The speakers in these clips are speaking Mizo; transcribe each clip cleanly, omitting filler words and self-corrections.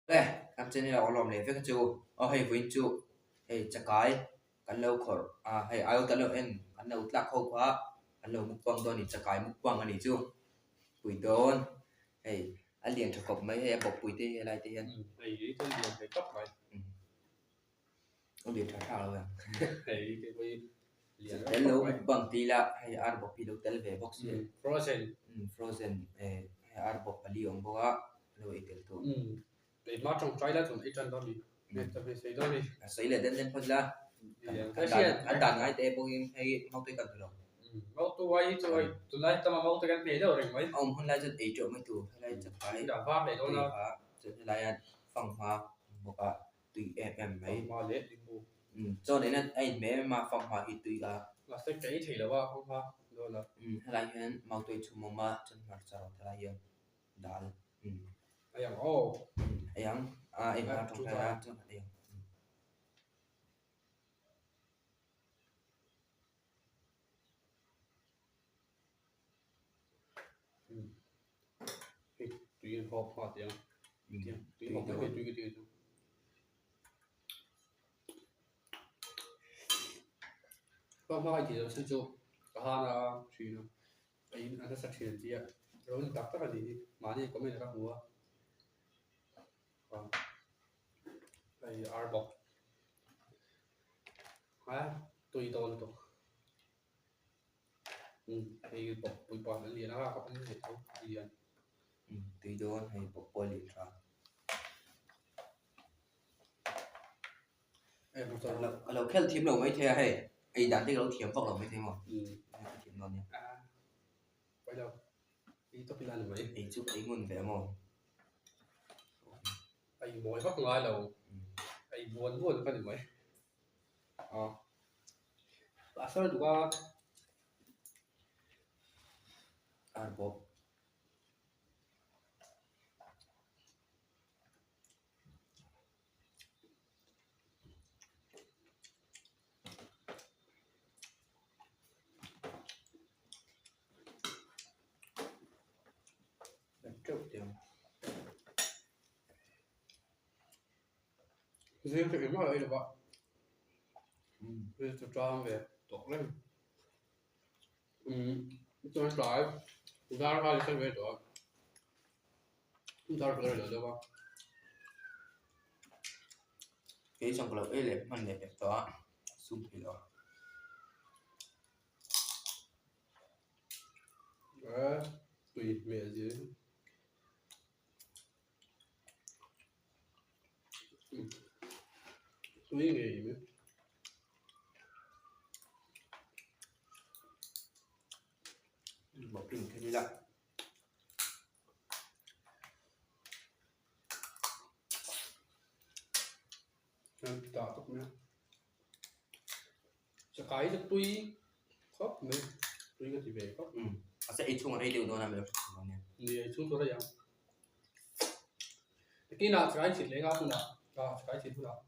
Le kan channel ah lawm leh vek a chu aw hei vawiin chu hei chakai kan lo khawrh a hei aiawt an lo en an lo tlak ho kha an lo mukbang dawn a ni chakai mukbang a nih chu pui dawn hei a lian tha khawp mai hei a bawkpui te hi helai te hian hei hi chu lian ve tawp mai a lian tha tha lo ang hei te pawh hi lian tel lo mukbang ti ila hei ar bawk hi lo tel ve bawk si frozen frozen eh hei ar bawk pali a awm bawk a. Lo ei tel tawh. Umm keimah tawngtai la chuan ei tan dawn ni. Hei ta ve sei dawn ni. A sawi leh den den phawt la. Kan dan kan dan ngai te pawhin hei mautuai kan hmu lo. Umm mautuai hi chu hei tunlai tama mautuai kan hmeh deuh reng mai. A awm hun lai chuan ei teuh mai tur helai chakai Dah var leh dawn a. Tui kha chuan helai a fanghma bawk a tui em em mai. Fanghma leh limbu. Umm chaw nena a inhmeh em em a fanghma hi tui a. Mahse ka ei thei lo a fanghma dawn a. Umm helai hian mautuai chhum awm a chuan hmarcha rawt helai hian. Dal Ei ang aw. Ei ang. A ei hma tawng a chuan ei ang. Hei tui an hawp nghal teh ang. Tui hawp mai tui ka ti chu. Hma hma i tih loh chu ka han a thin a. A in a nasa thin an ti a, ro ni tak tak a nih hi, mahni comment ka hmu a, hei ar bawk a tui dawn lutuk umm hei bawk pui pa an lian a ka awm leh tho a lian. Tui dawn hei bawk pawh a lian tha. Ka lo khel thiam lo maithei a hei, ei dan te ka lo thiam vak lo maithei maw? Ka thiam dawn nia. Ei chu ei ngun ve maw? Ei mawi vak ngai lo, ei buan buan ka ni mai. A sar duh a. Ar bawp. Teuh teh ang. Zing chu engmah lo ei lova chu tang ve tawh reng umm chuan tlai dar kha i ve tawh a. Dar ka lo deuh a. Kei chuan ka lo ei leh hman leh pek tawh a, sum thei lo. A tui hmel zia hi. Tui ngei mai. Bawk pin kher ila. Dah tawp mai a chakai chu tui khawp mai tui ka ti ve khawp a se ei chhung a rei deuh dawn a mi lo hre thei nia ni ei chhung chu a rei ang kinah chakai chhit leh nga hunah ah chakai chhit hunah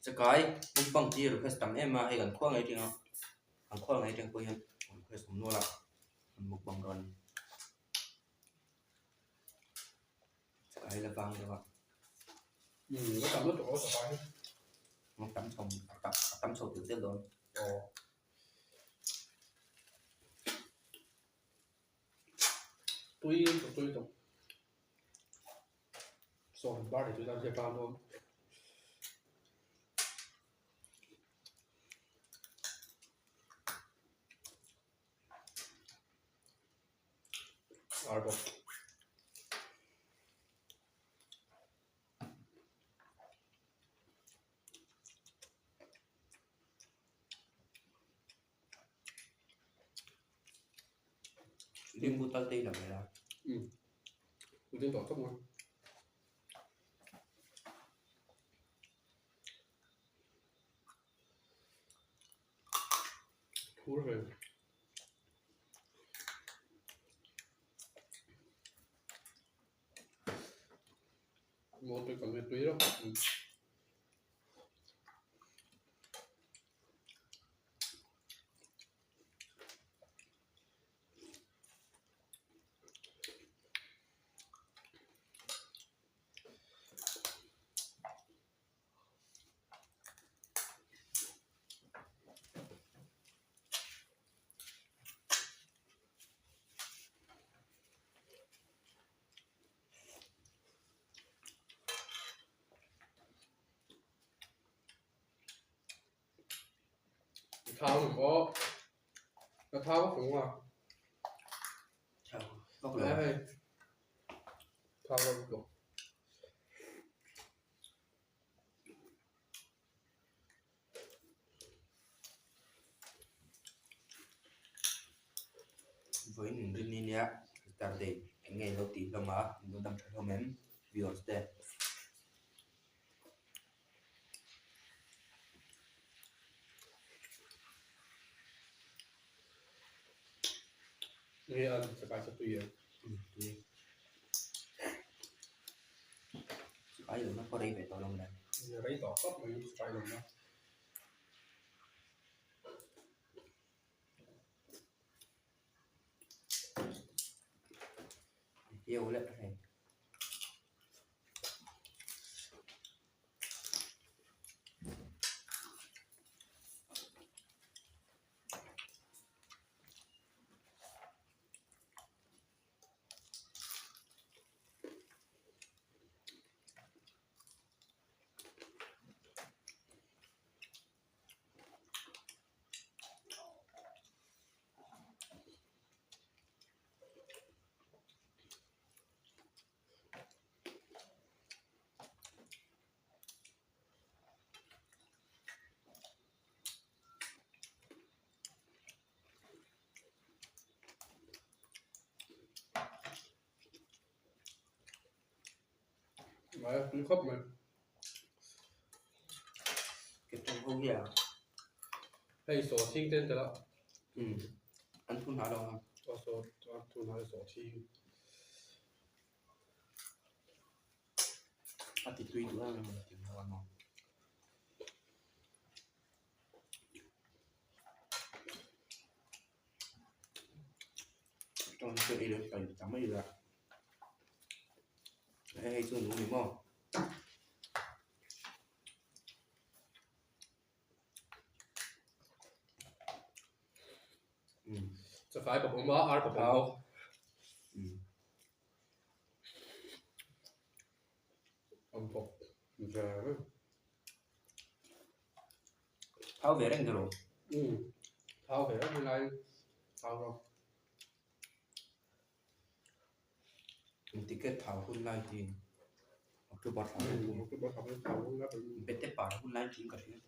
chakai mukbang chi request tam em a hei kan khuang ei thin a kan khuang ei thin pawh hian request awm nual a mukbang dawn a ni. Chakai la vang deuh a. Umm a tam lutuk aw chakai hi. A tam chho a tam a tam chho telh telh dawn. Aw. Tui lutuk tui lutuk. Sawm bar leh tui tan hian tan dawn. Ar bawk. Limbu tal te hi la ve a. Umm. Ding tawh tawp mai. Thur ve. Maw tui kan tui lo. Thau ang aw. Ka thau vak lo a. Thau vak lo. Hei. Thau vak lo. Vawiin in rin ni nia Saturday eng nge lo tih hlawm a in lo dam tha hlawm em viewers te. Nge an chakai sa tui em? Tui. Chakai lo na pawh rei ve tawh lo mawle. Rei tawh khawp mai chakai lo na. Hiau leh hei. Mai a tui khawp mai. Keṭawng ho hi a. Hei saw chhing te an tel a. Umm an thu hna lo ang. Aw saw an thu hna saw chhing. A ti tui duh em em tih ho an awm. Tawng chu ei leh pai ta mai la. Hei hei chu nung ni maw. Um chakai ka pawm a ar ka pawm bawk. Um Awm bawk ve reng. Thau ve reng tiraw? Um thau ve reng helai thau rawk. Ticket thau hun lai tiin October thla Um October thla khan thau hun lai kan Bete par hun lai tiin ka hria.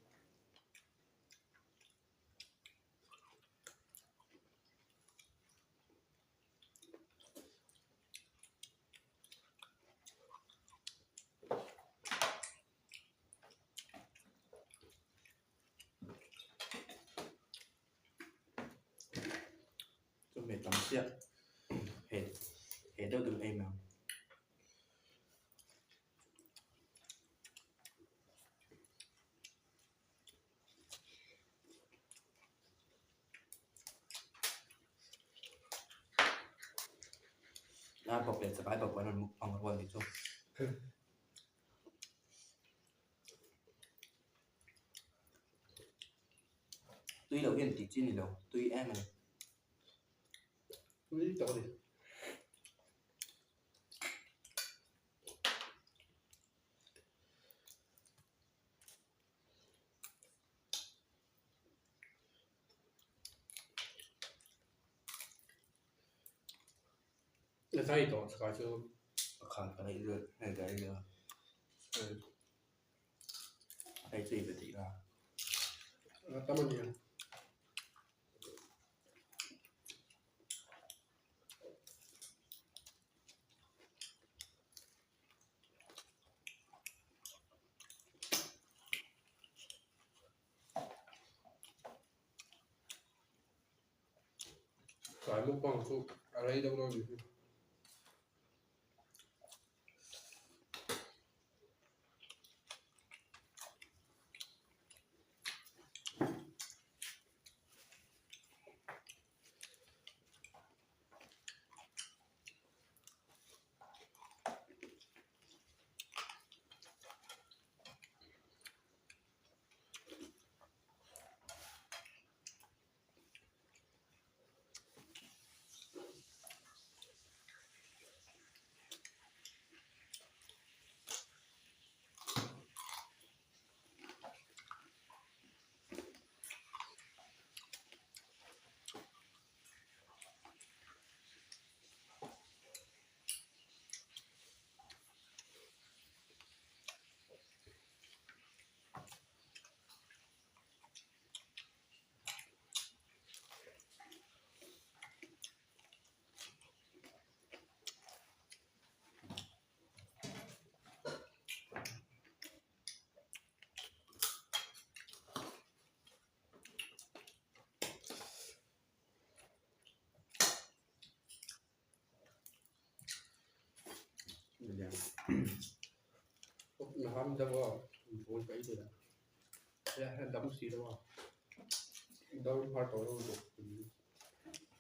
Chawhmeh tam chiah he he deuh deuh em ang. Lai bawk leh chakai bawk an rawn mukbang rual ni chu. Tui loh hian tih chi ni lo tui em a ni. Tui tak a ni. Zai tawh chakai chu Pakhat ka neih luat hei ka ei a hei chu i pe tih la. Tam a nia. Tlai mukbang chu a rei deuh dawn nih hi.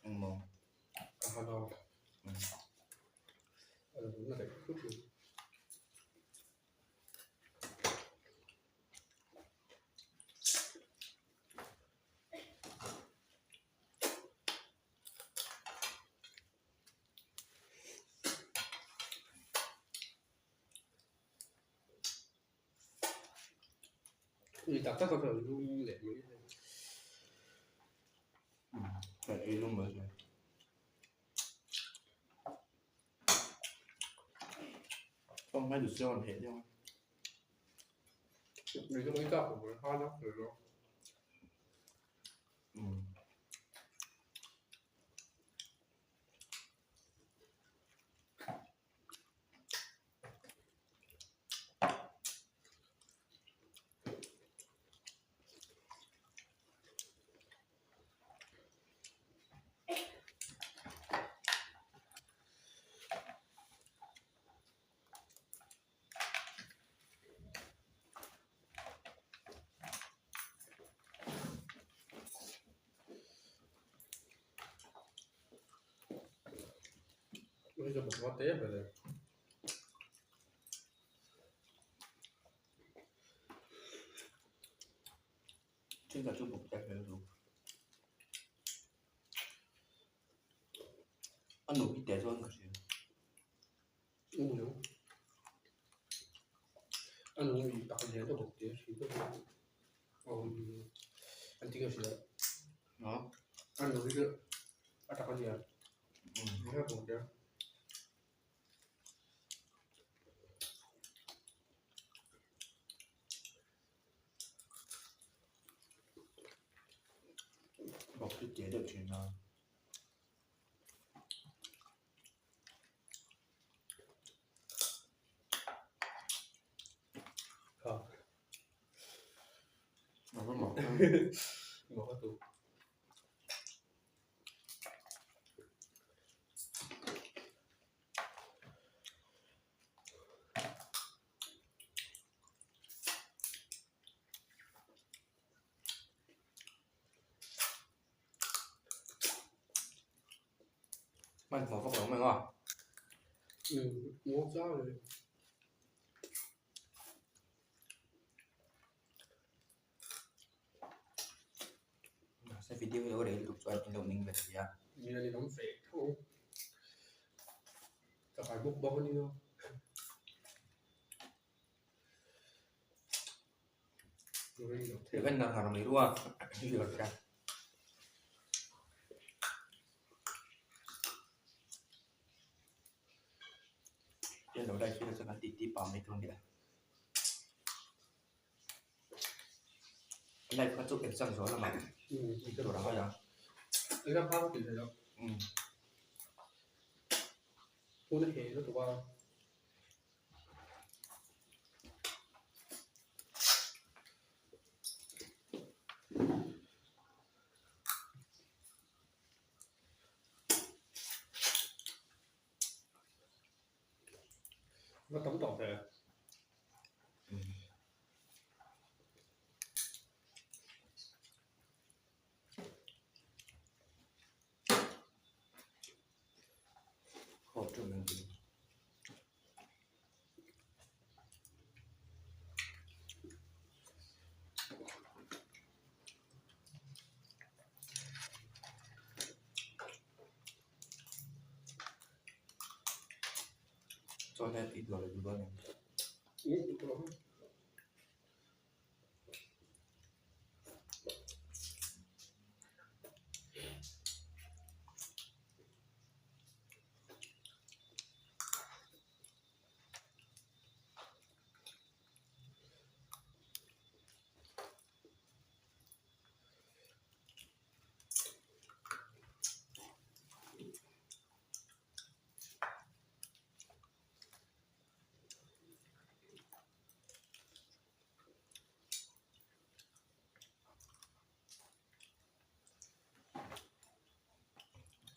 Engmaw? Ui tak tak a lum leh mai a Hei ei lum mai se. Phong hai được giòn hệ nhau. Mình không nghĩ của mình hoa lắm rồi đó. Bây giờ một tế về đây. Trên cả chung bục đẹp về rồi. Ăn đủ ít để cho ăn cả gì. Ừ. Ăn uống đặc biệt là bột tế thì tôi ăn tiếng gì đó. Nó. Ăn uống cái ăn đặc biệt. Ừ. Bột tế. Bọc cái chế được chuyện nào. Nó có mọc. Mọc cái tủ. Mình không có mình không? Ừ, ngó sao rồi. Sẽ video để lục cho anh lục ninh về thì à. Như là nó phải không? Ta phải bốc bó đi đâu. Thì bên nào hàng mấy luôn. Được ra. Trên đầu đây khi là sẽ tì tì bảo mấy con địa. Cái này có chút exam rồi là mà. Ừ, Đồ đó rồi. Exam phá thì rồi. Ừ. Cô nó hề nó tụi ba. Nó tống tọt rồi. Ừ. Khổ trường mình gì. Cho nên ít rồi là gì đó này. Ừ, được rồi.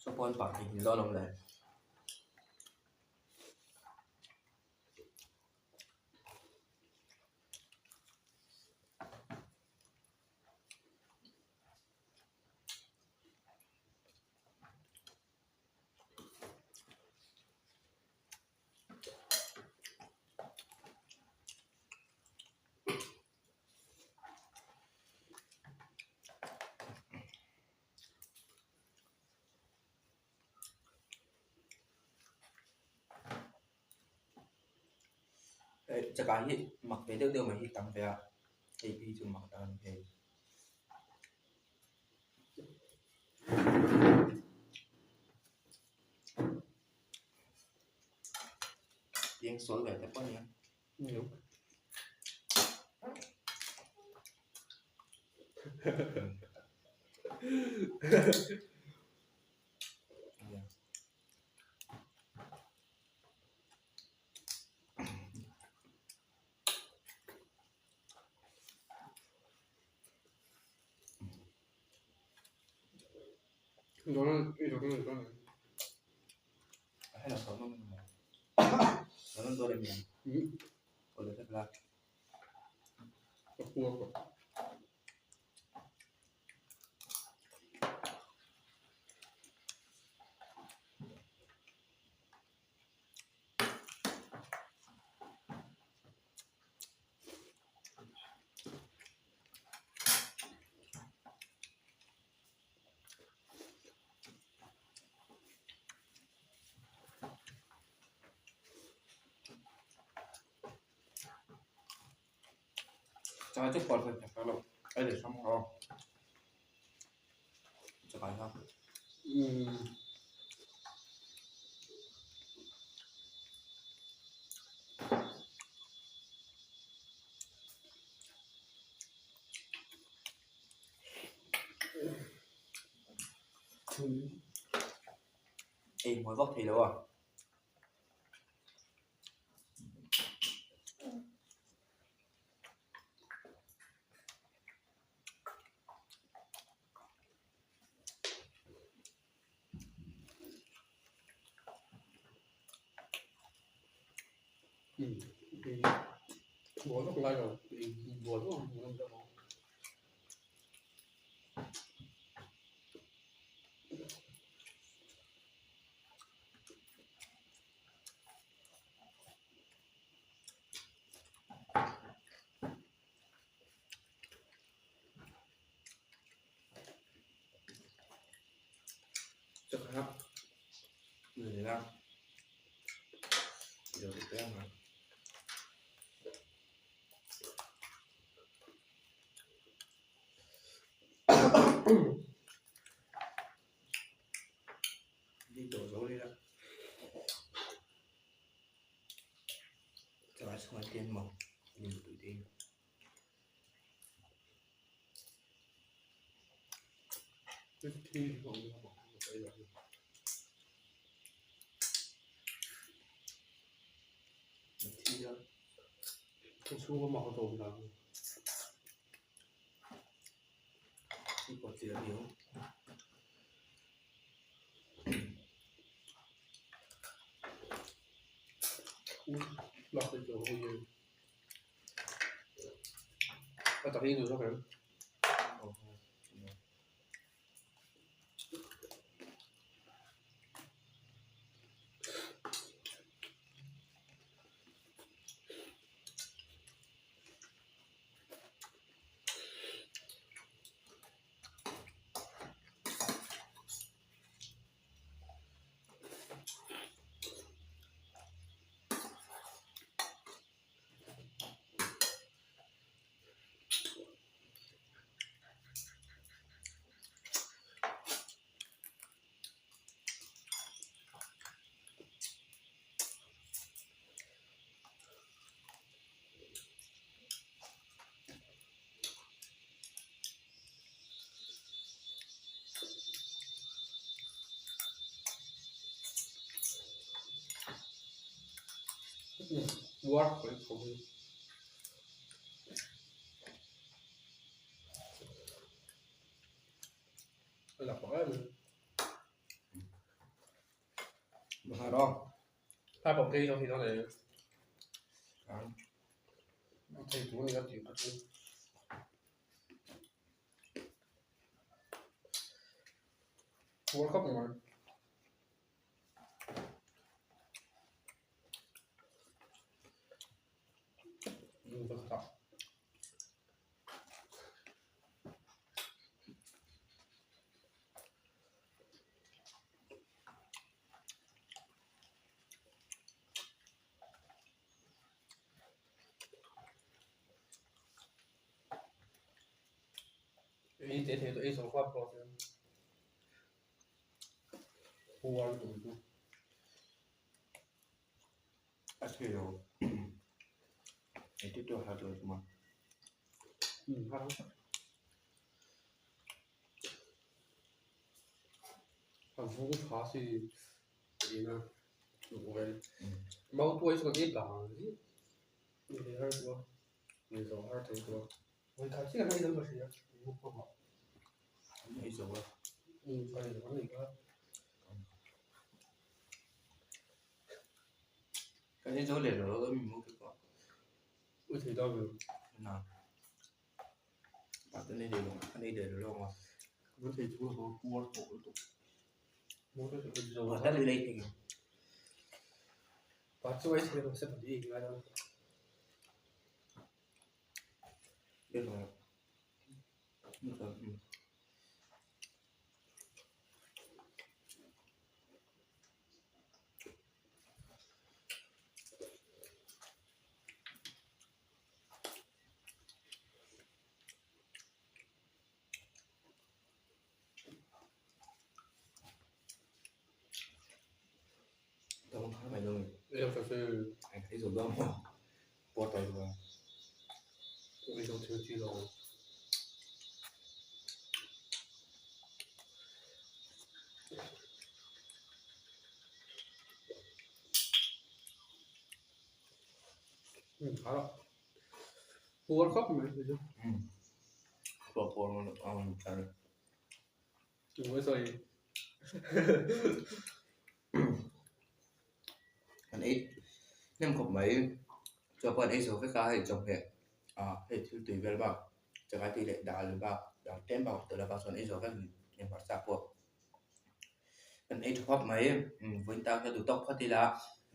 Cho con bảo thì lo lòng này. Chakai hi mak ve deuh deuh mai hi tam ve a, hei phei chu mak tak a ni hei. Piang sual ve te pawh a ni a. Chakai chu pawlh hlek hlek loh a leh hrang hlawm chakai kha. Ei hmuai vak thei lo a. Ei te thei tawh ei zawh fap pawh chuan puar lutuk chu. A thei lo. Ei te tawh har lo chu ma. Har. A vung tha si ina duh vel. Mautuai chu kan ei tlang ang hi. Ni har chu a. Ni zawh har thei chu a. Vawikhat chiah kan ei dawn ka hria. An ei zo a. Ka ei zo a ni kha. Kan ei zo leh lo lo mi mu te pawh. Ui thei dawn ve. Na. Pat an ei leh lo an ei leh lo lo ang a. Kan thei chu ho puar tawh lutuk. Pat an lei thei. Pat chu ei thei lo se pahnih ei ngai lo. Puar khawp mai chu. Puar puar Ui sawi. An ei hnem khawp mai. Chaw pawh an ei zo vek a, hei chawhmeh ah hei thil tui vel bak chakai tui leh dal bak dal tlem bak tel avang chuan an ei zo vek a ni hmarcha pawh. An ei tha khawp mai. Vawiin tan kha duh tawk phawt ila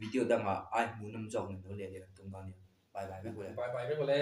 video dangah ai hmuhnawm zawk nen lo leh leh kan tum dawn a ni. Bye bye vek ule. Bye bye vek ule.